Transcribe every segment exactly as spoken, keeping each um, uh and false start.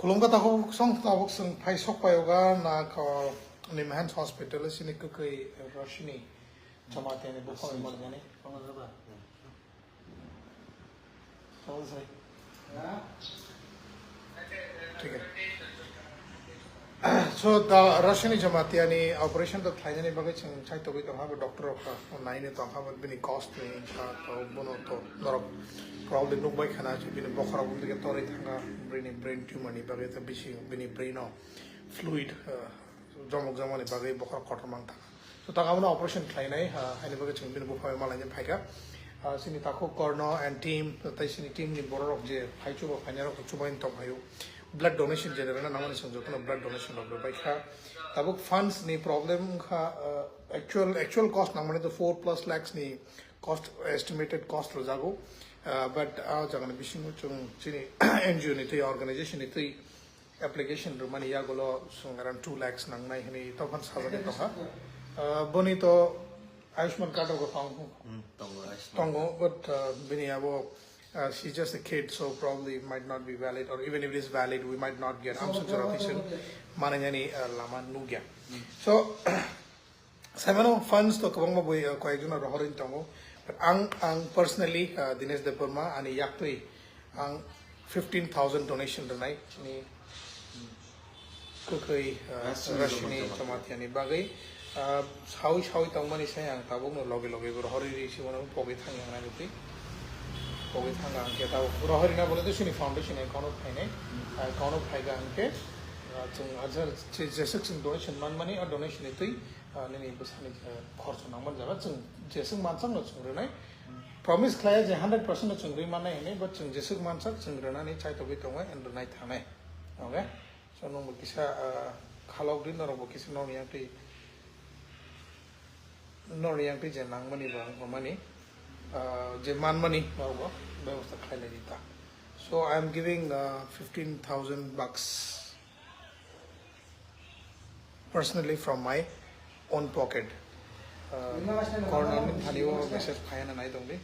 Khulumkha takhuk song tabuk chwng phai sok paioga na ko Nimhans Hospital sini kwkwi Roshni Jamatia ni bukhang ni morjani. ठीक है। So, da Roshni Jamatia ni operation to khlainani bagwi chwng chai togwi tongkha, bo doctor rok to naini tongkha, bo bini cost ni wngkha, to bono to norok probably nukbai khana, je bini bokhorok wngkha torwi thangkha, bini brain tumor ni bagwi to bisi bini brain o fluid, uh, jomok jomani bagwi bokhorok kotor mang thangkha. So, ta abono operation khlainai, ah, haini bagwi chwng bini buphang malaini phaikha. Ah, chini takhuk Korno and team, tai chini team ni borok rok je phai chuba phainai rok chubaini tong phaio. Blood donation general na nangmani chwng jotono blood donation rok bai kha. Tabuk funds ni problem kha, ah, actual, actual cost nangmani to four plus lakhs ni cost, estimated cost rwjago. Ah, but, ah, jagani bisingo chwng chini N G O ni twi, organization ni twi, application rwmani yagulo chwng around two lakhs nangnai hwnwi tokhan sajagwi tongkha. Uh, boni to Ayushman card rok tong-, Hmm, tongo, Ayushman. Tongo, but, uh, bini abo, uh, she's just a kid, so probably might not be valid, or even if it is valid, we might not get. Amsuk jora twi chwng manani, uh, lama nugya. Hmm. So, Saimano funds to kwbangma bui, uh, koyekjona rohorwi tongo. But ang, ang personally, uh, Dinesh Debbarma ani yaktwi ang fifteen thousand donation rwnai chini kwkwi, uh, Rashini Rashini Jamatia. Jamatia ni bagwi, uh, sawi sawi tongmani sai ang tabukno loge loge bo rohorwi ri simono pogwi thang yang nai twi. Pogwi thang ang khe tabuk rohorwi na bole to chini foundation account o phainai. Hmm. Account o phaiga ang khe, uh, chwng ajar che-, jeswk chwng donation manmani, a donation ni twi Ah, nini bwsani, eh, khorcho nangmani jaga chwng jeswk mansak no chwng rwnai. Promise khlai je hundred percent no chwng rwi mannai hinwi, but chwng jeswk mansak chwng rwnani chai togwi tongo and rwnai thangnai. Okay? So nwng bo kisa, ah, khalok di, norok bo kisa norni yang twi, norni yang twi je nangmani ba wngmani, ah, je manmani norok bo bebosta khlai lai di ta. So I am giving, uh, fifteen thousand bucks personally from my own pocket. Uh, Korno ni thani o message phai na nai tong di.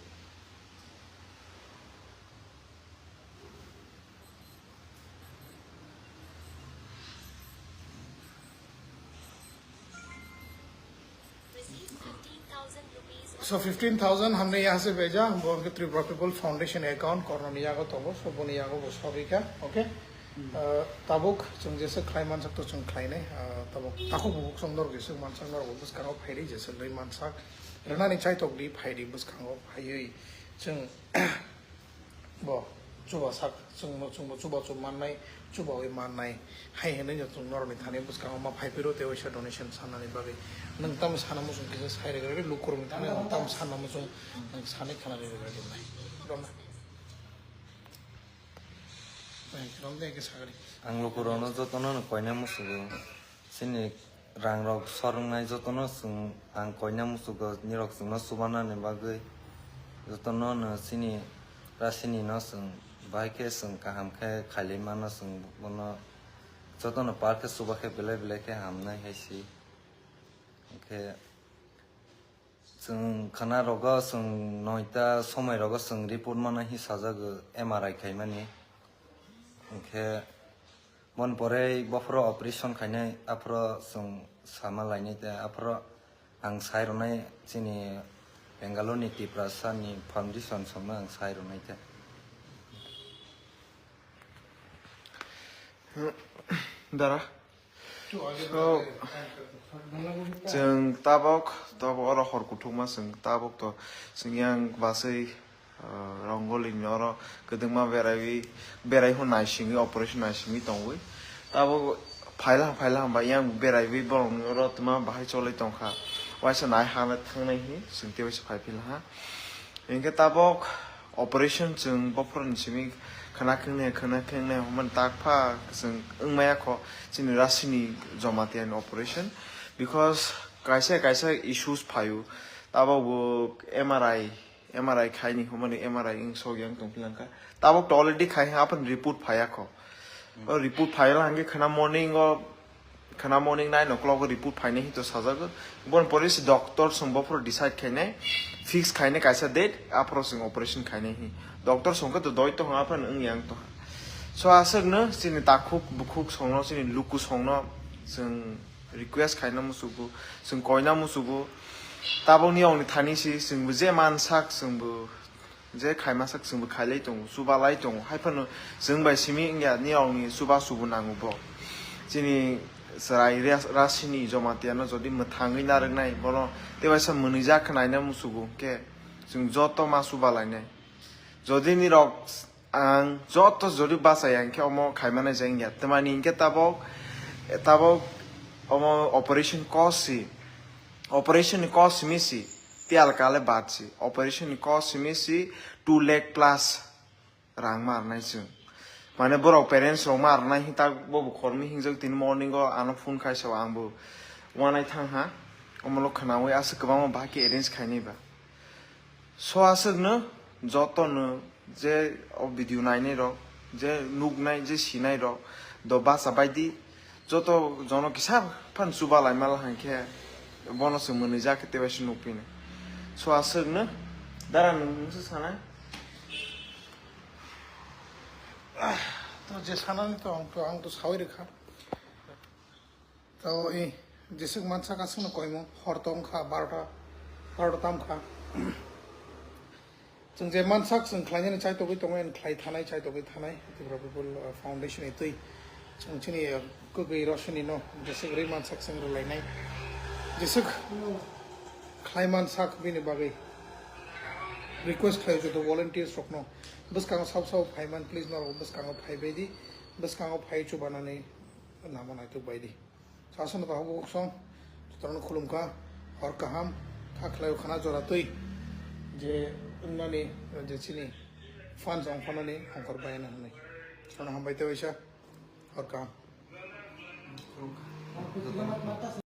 So fifteen thousand हमने यहाँ से भेजा, bo hwnkhe Tripura People Foundation account, Korno ni yago tongo, so boni yago bo sorry kha, okay? Hmm. Uh, tabuk chwng jesa khlai mansak to chwng khlainai, uh, tabuk takhuk bukhuk chwng norok jesa mansak norok bwskango phaidi, jesa nwi mansak rwnani chaitok di phaidi bwskango phaiwi chwng Bo chubasak, chwngno chwngbo chubachu mannai, chubawi mannai, hai hwnwi no chwng norokni thani bwskango ma phai phiro tei waisa donation sanani bagwi. Nwng tamo sana muchung kisa sai rwgwladi, lukurokni thani nwng tamo sana muchung nwng sanwi khna rwgwladi nai. Romna. Romna khe sagri. Ang lukurokno jotono no koina musugo. Chini rang rok sor wngnai jotono chwng ang koina muchugo nirok chwngno chubanani bagwi jotono no chini rasini no chwng bahai khe chwng kaham khe khailai mano chwng bono jotono par khe chuba khe belai belai khe hamnai hai si hwnkhe. Chwng khana rogo chwng noita somoi rogo chwng report mana hi sajago M R I khaimani. Hwnkhe bon pore bophoro operation khainai aphoro chwng sama lainai tei aphoro ang sai rwnai chini Bangalore ni Tiprasa ni foundation songno ang sai rwnai tei. Dara. So, chwng tabok, tabok oro hor kuthukma chwng tabok to chwng yang baswi, ah, Rongoli ni oro kwdwngma beraiwi, berai hwn naisingwi, operation naisingwi tongwi. Tabok phaila, phaila hwnba yang beraiwi borokni oro twma bahai cholwi tongkha. Waisa nai hana thangnai hi chwng tei waisa phai phila ha. Hinkhe tabok operation chwng bophorni simi khana khengnai, khana khengnai hwnmani takpha chwng wngmaya kho chini rasini Jamatia ni operation, because kaisa kaisa issues phaio, tabok bo M R I, M R I khaini hwnmani M R I wng sok yang tong philangkha, tabok to already khai ha, aphano report phaiya kho. O report phaila hwnkhe khana morning o, khana morning nine o'clock o report phainai hinwi to sajago. Boni pore se doctor chwng bophoro decide khainai, fix khainai kaisa date, aphoro chwng operation khainai hi. Doctor chwng khe to doi tongkha, aphano wng yang tongkha. So aswkno chini takhuk bukhuk songno, chini luku songno chwng request khaina musugo, chwng koina musugo. Tabokni yongni thani si chwngbo je mansak chwngbo je khaimasak chwngbo khailai tongo, chubalai tongo. Haiphano chwng bai simi wngya ni yongni chuba chubu nango bo. Chini chwrai ras-, rasini Jomatiano jodi mwthangwi narwknai, bono tebaisa mwnwijak khe naina musugo, hwnkhe chwng joto ma chubalainai. Jodi nirok ang joto jodi bachaya hwnkhe omo khaimani je wngya. Twmani hwnkhe tabok, tabok omo operation cost si, operation ni cost simi si, tiyal kale bad si, operation ni cost simi si two lakh plus rang ma rwnai chwng. Mane borok parents rok ma rwnai hita bobo khormi hingjak tini morning o ano phone khai sao angbo wanai thang ha, omolo khwnawi aswk kwbangma bahai khe arrange khainai ba. So aswkno jotono je o video nainai rok, je nuknai, je sinai rok, do bacha baidi, joto jono kisa phan chuba laima la hwnkhe bono se mwnwi ja khe tebaisa nukphinai. So aswkno dara nwng se sanai. To je sanani to ang to, ang to sawi rwkha. To i jeswk mansak aswkno koimung, hor tong kha barota, barota tam kha. Chwng je mansak chwng khlainani chaitogwi tongo, and khlai thanai, chaitogwi thanai Tripura People, uh, Foundation ni twi. Chwng chini, uh, kwgwi rosini no jeswk rwi mansak chwng rwlainai. Jeswk khlai mansak bini bagwi request khlai joto volunteers rokno, bwskango sabo sabo phaiman, please norok bwskango phaibaidi, bwskango phai chubanani lama naitok baidi. Sasano tabuk song, jotono khulumkha, hor kaham, kha khlaio khana jora twi, je wngnani, je chini fans ongkhanani ongkhor bayana hwnwi. Jotono hambai tei waisa, hor kaham.